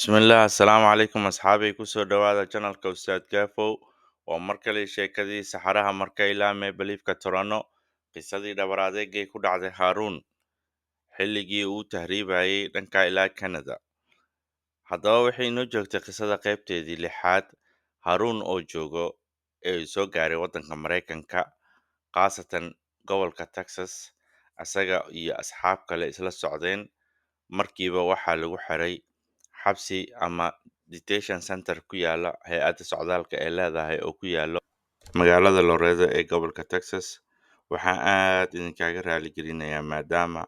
Bismillaah, assalaamu calaykum asxaabay, kusoo dhawaada channelka Ustaad Gaafow. Waa mar kale sheekadii saxaraha marka ilaa Maple-Leafka Toronto, qisadii dhabar adeegay ku dhacday Haaruun xilligii uu tahriibayay dhanka ilaa Canada. Haddaba waxay inoo joogtay qisada qaybteedii lixaad, Haaruun oo joogo ee soo gaaray waddanka Mareykanka, khaasatan gobolka Texas. Asaga iyo asxaab kale isla socdeen. Markiiba waxaa lagu xiray xabsi ama detention center ku yaala hay-adda socdaalka ee leedahay oo ku yaalo magaalada Laredo ee gobolka Texas. Waxaan aad idinkaga raaligelinayaa maadaama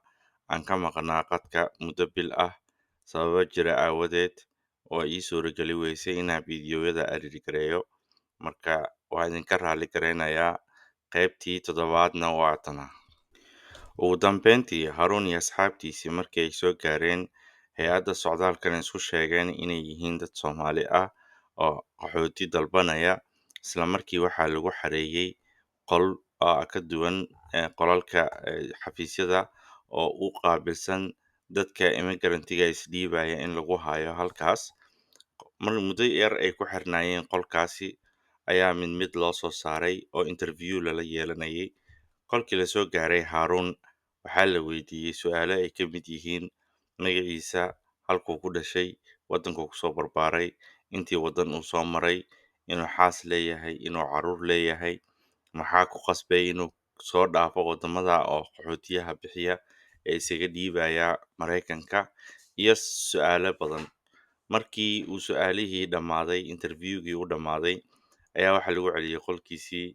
aan ka maqnaa qadka muddo bil ah sababo jira aawadeed, oo ii suurageli weysay inaan fiidiyowyada edit gareeyo. Marka waan idinka raali gareynayaa. Qaybtii toddobaadna waa tana. Ugu dambeyntii, Haruun iyo asxaabtiisii markii ay soo gaareen hay-adda socdaalkana isku sheegeen inay yihiin dad Soomaali ah oo qaxooti dalbanaya, isla markii waxaa lagu xareeyay qol ka duwan qolalka xafiisyada oo u qaabilsan dadka immigrant-iga isdhiibaya in lagu hayo halkaas. Mar muddo yar ay ku xirnaayeen qolkaasi ayaa mid mid loo soo saaray oo interview lala yeelanayay. Kolkii la soo gaaray Haaruun, waxaa la weydiiyey su-aalo ay ka mid yihiin magaciisa, halkuu ku dhashay, waddankuu kusoo barbaaray, intii waddan uu soo maray, inuu xaas leeyahay, inuu caruur leeyahay, maxaa ku qasbay inuu soo dhaafo waddamada oo qaxootiyaha bixiya ee isaga dhiibaya Mareykanka, iyo su-aalo badan. Markii uu su-aalihii dhammaaday, interviewgii u dhammaaday, ayaa waxaa lagu celiyey qolkiisii.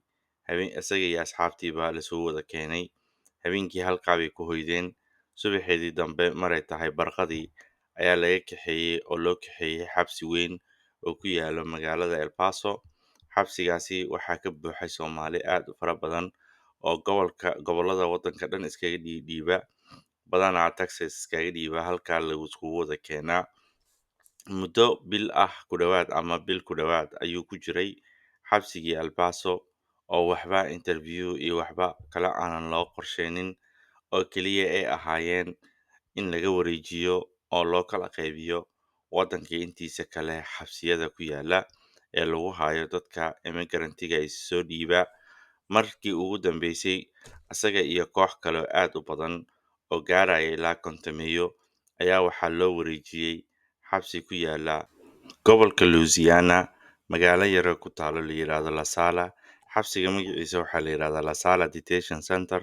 Habeen isaga iyo asxaabtiiba lasoo wada keenay. Habeenkii halkaa bay ku hoydeen. Subaxeedii dambe maray tahay barqadii ayaa laga kaxeeyey oo loo kaxeeyey xabsi weyn oo ku yaalo magaalada El Paso. Xabsigaasi waxaa ka buuxay Soomaali aad u fara badan oo gobolka gobollada waddanka dhan iskaga dhiidhiiba, badanaa Texas iskaga dhiiba, halkaa lagu iskugu wada keenaa. Muddo bil ah ku dhowaad ama bil ku dhowaad ayuu ku jiray xabsigii El Paso, oo waxba interview iyo waxba kale aanan loo qorsheynin, oo keliya ay ahaayeen in laga wareejiyo oo loo kala qaybiyo waddanka intiisa kale xabsiyada ku yaala ee lagu hayo dadka immigrant-iga is soo dhiiba. Markii ugu dambeysay, isaga iyo koox kale oo aad u badan oo gaaraya ilaa 50 ayaa waxaa loo wareejiyey xabsi ku yaala gobolka Louisiana, magaalo yaro ku taalo la yiraahdo La Sala. Xabsiga magaciisa waxaa la yiraahdaa La Sala Detention Center.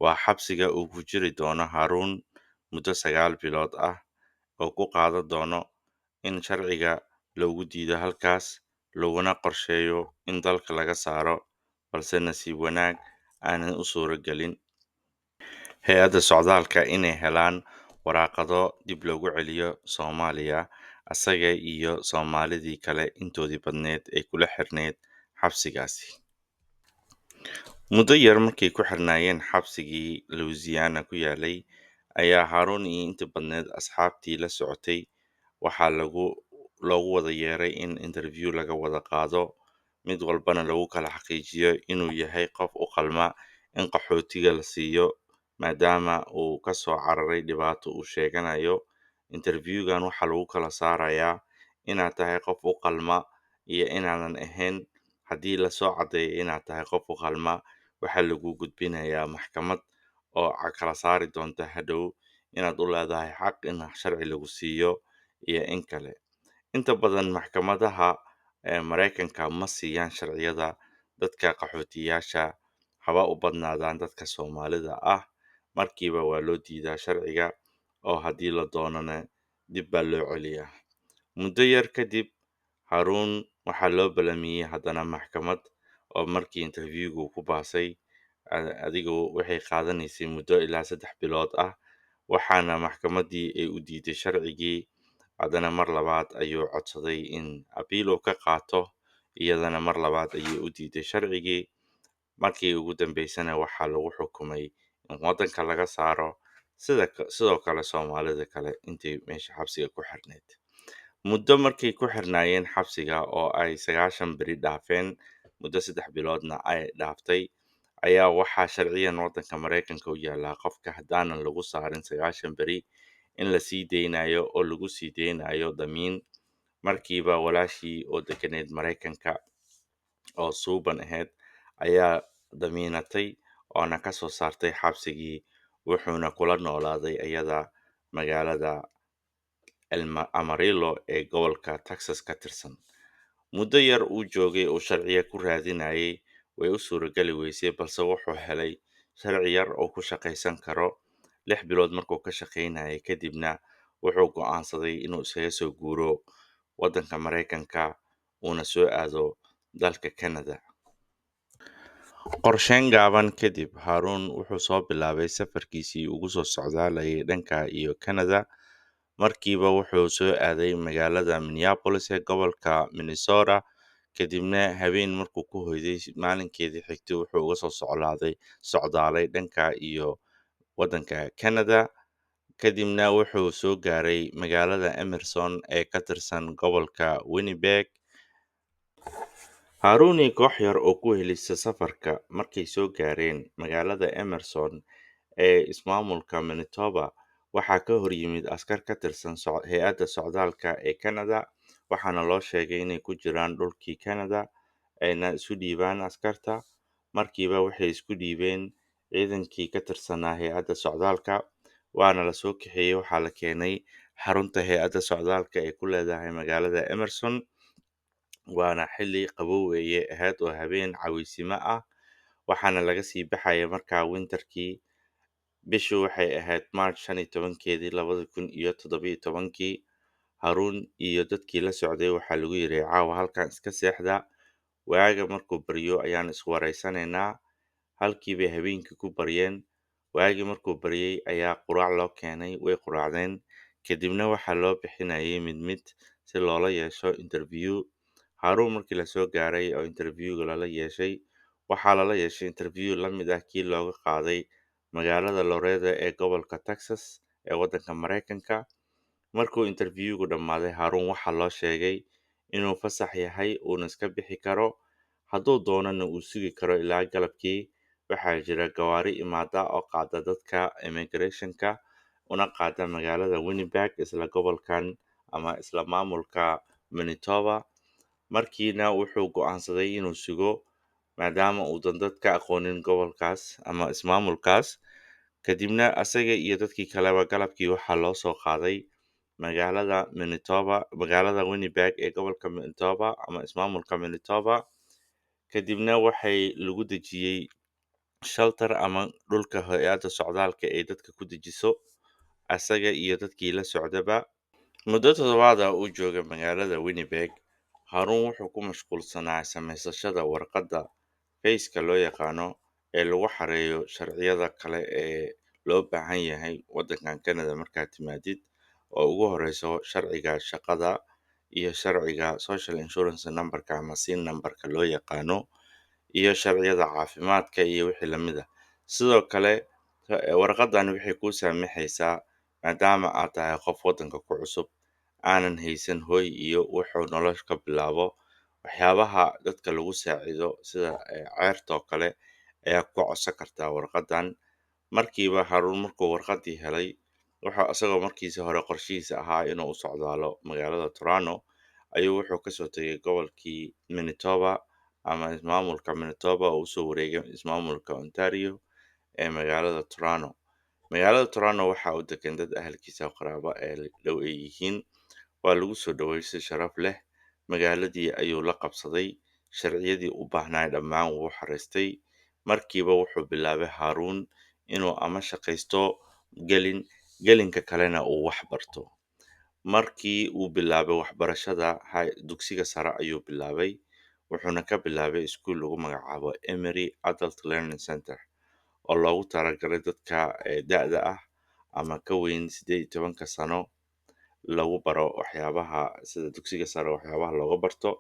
Waa xabsiga uu ku jiri doono Haruun muddo 9 bilood ah, oo ku qaadan doono in sharciga loogu diido halkaas, laguna qorsheeyo in dalka laga saaro, balse nasiib wanaag aanan u suuro gelin hay-adda socdaalka inay helaan waraaqado dib loogu celiyo Soomaaliya, asaga iyo Soomaalidii kale intoodii badneed ee kula xirneyd xabsigaasi. Muddo yar markay ku xirnaayeen xabsigii Louisiana ku yaalay, ayaa Haruun iyo intii badneed asxaabtii la socotay waxaa lagu loogu wada yeeray in interview laga wada qaado, mid walbana lagu kala xaqiijiyo inuu yahay qof u qalma in qaxootiga la siiyo, maadaama uu ka soo cararay dhibaato uu sheeganayo. Interviewgan waxaa lagu kala saarayaa inaad tahay qof u qalma iyo inaadan ahayn. Haddii lasoo caddeeyo inaad tahay qof u qalma, waxaa lagu gudbinayaa maxkamad oo kala saari doonta hadhow inaad u leedahay xaq in sharci lagu siiyo iyo in kale. Inta badan maxkamadaha ee Mareykanka ma siiyaan sharciyada dadka qaxootiyaasha, haba u badnaadaan dadka Soomaalida ah. Markiiba waa loo diidaa sharciga, oo haddii la doonana dib baa loo celiyaa. Muddo yar kadib, Haruun waxaa loo ballamiyey haddana maxkamad, oo markii interviewgu ku baasay adigu waxay qaadanaysay muddo ilaa 3 bilood ah, waxaana maxkamaddii ay u diiday sharcigii. Haddana mar labaad ayuu codsaday in appeal uu ka qaato, iyadana mar labaad ayay u diiday sharcigii. Markii ugu dambeysana waxaa lagu xukumay in waddanka laga saaro, sida sidoo kale Soomaalida kale intii meesha xabsiga ku xirneyd. Muddo markay ku xirnaayeen xabsiga oo ay 90 beri dhaafeen, muddo 3 biloodna ay dhaaftay, ayaa waxaa sharciyan waddanka Mareykanka u yaalaa qofka haddaanan lagu saarin 90 beri in la sii deynayo, oo lagu sii deynayo damiin. Markiiba walaashii oo deganeed Maraykanka oo suuban ahayd ayaa damiinatay oona ka soo saartay xabsigii, wuxuuna kula noolaaday iyada magaalada Amarillo ee gobolka Texas ka tirsan. Muddo yar uu joogay oo sharciya ku raadinayay way u suuragali weysay, balse wuxuu helay sharci yar oo ku shaqaysan karo. 6 bilood markuu ka shaqaynayay kadibna wuxuu go'aansaday inuu isaga soo guuro waddanka Maraykanka uuna soo aado dalka Canada. Qorsheyn gaaban kadib, Haaruun wuxuu soo bilaabay safarkiisii ugu soo socdaalayay dhanka iyo Canada. Markiiba wuxuu soo aaday magaalada Minneapolis ee gobolka Minnesota. Kadibna habeen markuu ku hoyday, maalinkeedii xigtay wuxuu uga soo socdaalay dhanka iyo waddanka Canada. Kadibna wuxuu soo gaaray magaalada Emerson ee ka tirsan gobolka Winnipeg. Haaruun iyo koox yar oo ku helisa safarka markay soo gaareen magaalada Emerson ee ismaamulka Manitoba, waxaa ka hor yimid askar ka tirsan hay-adda socdaalka ee Canada, waxaana loo sheegay inay ku jiraan dhulkii Canada ayna isu dhiibaan askarta. Markiiba waxay isku dhiibeen ciidankii ka tirsanaa hay-adda socdaalka, waana la soo kaxeeyey. Waxaa la keenay xarunta hay-adda socdaalka ee ku leedahay magaalada Emerson, waana xilli qaboweeye ahayd oo habeen cawiisimo ah, waxaana laga sii baxaya markaa winterkii. Bishu waxay ahayd March 15-keedii 2017-kii. Haruun iyo dadkii la socday waxaa lagu yiri, caawa halkan iska seexda, waaga markuu baryo ayaan iswaraysanaynaa. Halkii bay habeenkii ku baryeen. Waagii markuu baryay ayaa quraac loo keenay, way quraacdeen. Kadibna waxaa loo bixinayay mid mid si loola yeesho interview. Haruun markii la soo gaaray oo interviewga lala yeeshay, waxaa lala yeeshay interview la mid ah kii looga qaaday magaalada Laredo ee gobolka Texas ee waddanka Maraykanka. Markuu interviewgu dhammaaday, Haruun waxaa loo sheegay inuu fasax yahay, uuna iska bixi karo, hadduu doonana uu sugi karo ilaa galabkii. Waxaa jira gawaari imaada oo qaada dadka immigrationka una qaada magaalada Winnipeg, isla gobolkan ama isla maamulka Manitoba. Markiina wuxuu go'aansaday inuu sugo, maadaama uudan dad ka aqoonin gobolkaas ama ismaamulkaas. Kadibna asaga iyo dadkii kaleba galabkii waxaa loo soo qaaday magaalada Manitoba, magaalada Winnipeg ee gobolka Manitoba ama ismaamulka Manitoba. Kadibna waxay lagu dejiyey shelter ama dhulka hay-adda socdaalka ee dadka ku dejiso, asaga iyo dadkii la socdaba. Muddo toddobaad ah uu joogay magaalada Winnipeg, Haruun wuxuu ku mashquulsanaa samaysashada warqadda fayska loo yaqaano ee lagu xareeyo sharciyada kale ee loo baahan yahay waddankan Canada markaad timaadid, oo ugu horeyso sharciga shaqada iyo sharciga social insurance numberka ama SIN numberka loo yaqaano, iyo sharciyada caafimaadka iyo wixii lamid ah. Sidoo kale warqadan waxay kuu saamaxaysaa, maadaama aad tahay qof waddanka ku cusub aanan haysan hooy iyo wuxuu nolosha ka bilaabo, waxyaabaha dadka lagu saacido sida ceerta oo kale ayaa ku codsan kartaa warqadan. Markiiba Haruun markuu warqadii helay, wuxuu isagoo markiisa hore qorshihiisa ahaa inuu u socdaalo magaalada Toronto, ayuu wuxuu kasoo tegay gobolkii Manitoba ama ismaamulka Manitoba oo usoo wareegay ismaamulka Ontario ee magaalada Toronto. Magaalada Toronto waxaa u degan dad ahalkiisa qaraabo ee dhow ay yihiin. Waa lagu soo dhaweeyay si sharaf leh. Magaaladii ayuu la qabsaday, sharciyadii u baahnaa dhammaan wuu xareystay. Markiiba wuxuu bilaabay Haruun inuu ama shaqaysto gelin, gelinka kalena uu wax barto. Markii uu bilaabay waxbarashada dugsiga sare ayuu bilaabay, wuxuuna ka bilaabay iskuul lagu magacaabo Emery Adult Learning Center oo loogu talagalay dadka da'da ah ama ka weyn 18-ka sano, lagu baro waxyaabaha sida dugsiga sare waxyaabaha looga barto.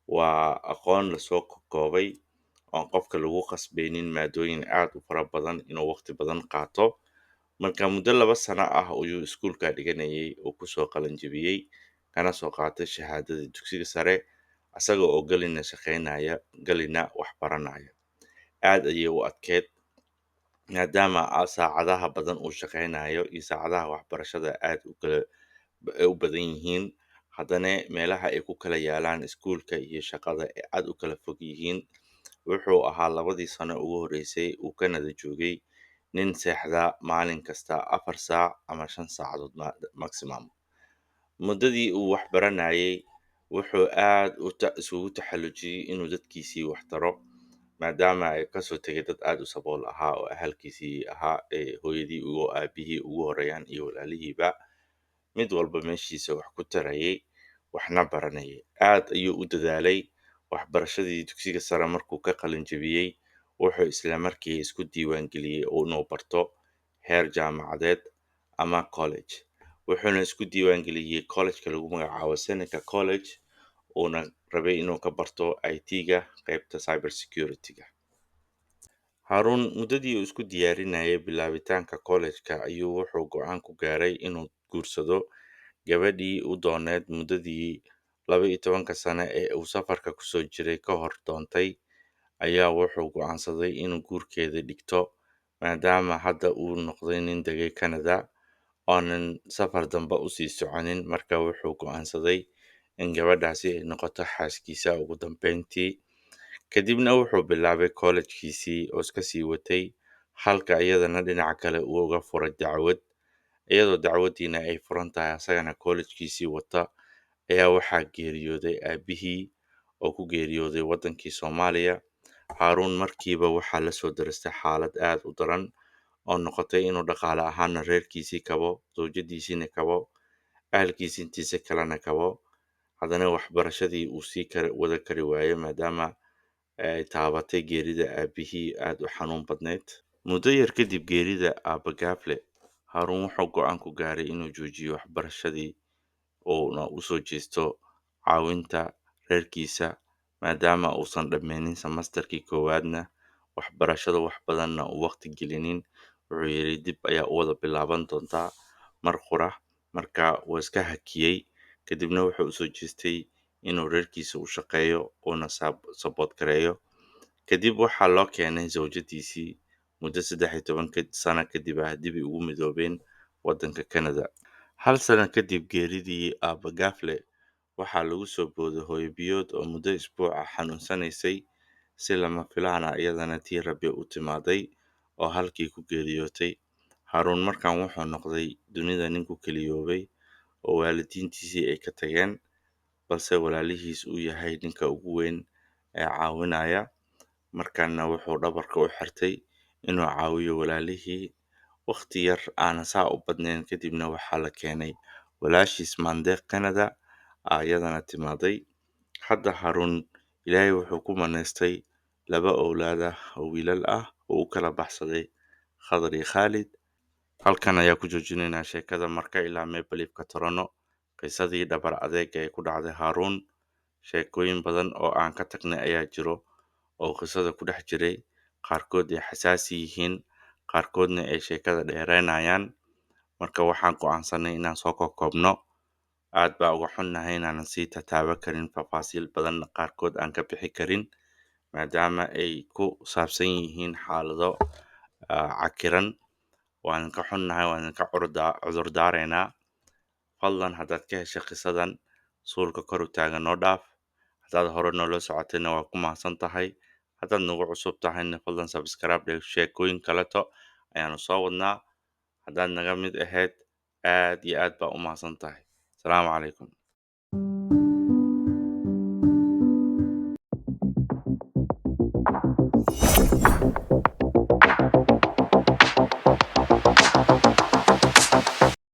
Waa aqoon lasoo koobay oon qofka lagu qasbaynin maadooyin aad u fara badan inuu waqti badan qaato. Marka muddo 2 sano ah ayuu iskuulka dhiganayay oo kusoo qalinjabiyey, kana soo qaatay shahaadada dugsiga sare, asaga oo gelina shaqaynaya gelina wax baranaya. Aad ayay u adkeyd, maadaama saacadaha badan uu shaqaynayo iyo saacadaha waxbarashada aad u kala u badan yihiin. Haddana meelaha ay ku kala yaalaan iskuulka iyo shaqada ay aada u kala fog yihiin. Wuxuu ahaa labadii sano ugu horreysay uu Canada joogay nin seexda maalin kasta 4 saac ama 5 saacadood maximum. Muddadii uu wax baranayay wuxuu aad isugu taxallujiyey inuu dadkiisii wax taro, maadaama ay kasoo tegay dad aada u sabool ahaa oo ahalkiisii ahaa ee hooyadii ugu aabihii ugu horeeyaan iyo walaalihiiba, mid walba meeshiisa wax ku tarayay waxna baranayay. Aad ayuu u dadaalay. Waxbarashadii dugsiga sare markuu ka qalin jebiyey, wuxuu isla markii isku diiwaangeliyey inuu barto heer jaamacadeed ama college. Wuxuuna isku diiwaangeliyey collegeka lagu magacaabo Seneca College, uuna rabay inuu ka barto IT-ga qaybta cyber security-ga. Haruun muddadii uu isku diyaarinayay bilaabitaanka college-ka ayuu wuxuu go'aan ku gaaray inuu guursado gabadhii u dooneed muddadii 12-ka sano ee uu safarka kusoo jiray ka hor doontay. Ayaa wuxuu go'aansaday inuu guurkeeda dhigto, maadaama hadda uu noqday nin degay Canada oonan safar dambe usii soconin. Marka wuxuu go'aansaday in gabadhaasi ay noqoto xaaskiisa ugu dambeyntii. Kadibna wuxuu bilaabay collegekiisii oo iska sii watay, halka iyadana dhinaca kale uu uga furay dacwad. Iyadoo dacwadiina ay furan tahay asagana collegekiisii wata ayaa waxaa geeriyooday aabihii oo ku geeriyooday wadankii Soomaaliya. Haaruun markiiba waxaa lasoo daristay xaalad aad u daran oo noqotay inuu dhaqaale ahaana reerkiisii kabo, zawjadiisiina kabo, ahalkiisi intiisa kalena kabo. Haddana waxbarashadii uu sii wada kari waayey, maadaama ay taabatay geerida aabihii aada u xanuun badneyd. Muddo yar kadib geerida aabba Gaafle, Haaruun wuxuu go'aan ku gaaray inuu joojiyo waxbarashadii uuna usoo jeesto caawinta reerkiisa, maadaama uusan dhammaynin semesterkii koowaadna waxbarashada wax badanna uu waqti gelinin. Wuxuu yidhi dib ayaa u wada bilaaban doontaa mar qura. Marka wuu iska hakiyey, kadibna wuxuu usoo jeestay inuu reerkiisa u shaqeeyo uuna support gareeyo. Kadib waxaa loo keenay zawjadiisii muddo 13 sano kadib ah dib ay ugu midoobeen wadanka Canada. Hal sano kadib geeridii aabba Gaafle, waxaa lagu soo booday hooyo biyood oo muddo isbuuc ah xanuunsanaysay. Si lama filaan ah iyadana tii Rabbi u timaaday oo halkii ku geeriyootay. Haruun markan wuxuu noqday dunida ninku keliyoobay oo waalidiintiisii ay ka tageen, balse walaalihiis uu yahay ninka ugu weyn ee caawinaya. Markaana wuxuu dhabarka u xirtay inuu caawiyo walaalihii. Waqti yar aanan saa u badnayn kadibna waxaa la keenay walaashiis Maandeeq Canada ayadana timaaday. Hadda Haruun Ilaahay wuxuu ku manaystay laba owlaad ah oo wiilal ah oo u kala baxsaday Khadar iyo Khaalid. Halkan ayaa ku joojinaynaa sheekada marka ilaa Maple Leaf-ka Toronto, qisadii dhabar adeeg ee ku dhacday Haruun. Sheekooyin badan oo aan ka tagnay ayaa jiro oo qisada ku dhex jiray, qaarkood ay xasaasi yihiin, qaarkoodna ay sheekada dheereynayaan. Marka waxaan go'aansanay inaan soo koobno. Aad baa uga xunnahay inaanan sii tataaban karin faahfaasiil badan, qaarkood aan ka bixi karin, maadaama ay ku saabsan yihiin xaalado cakiran. Waan ka xunnahay, waan ka cudur daaraynaa. Fadlan haddaad ka heshay qisadan, suulka kor u taagan noo dhaaf. Haddaad hore noola socotayna waa ku mahadsan tahay. Haddaad nagu cusub tahayna fadlan subscribe dheh, sheekooyin kaleto ayaanu soo wadnaa. Haddaad naga mid ahayd, aad iyo aad baa u mahadsan tahay. Asalaamu calaykum.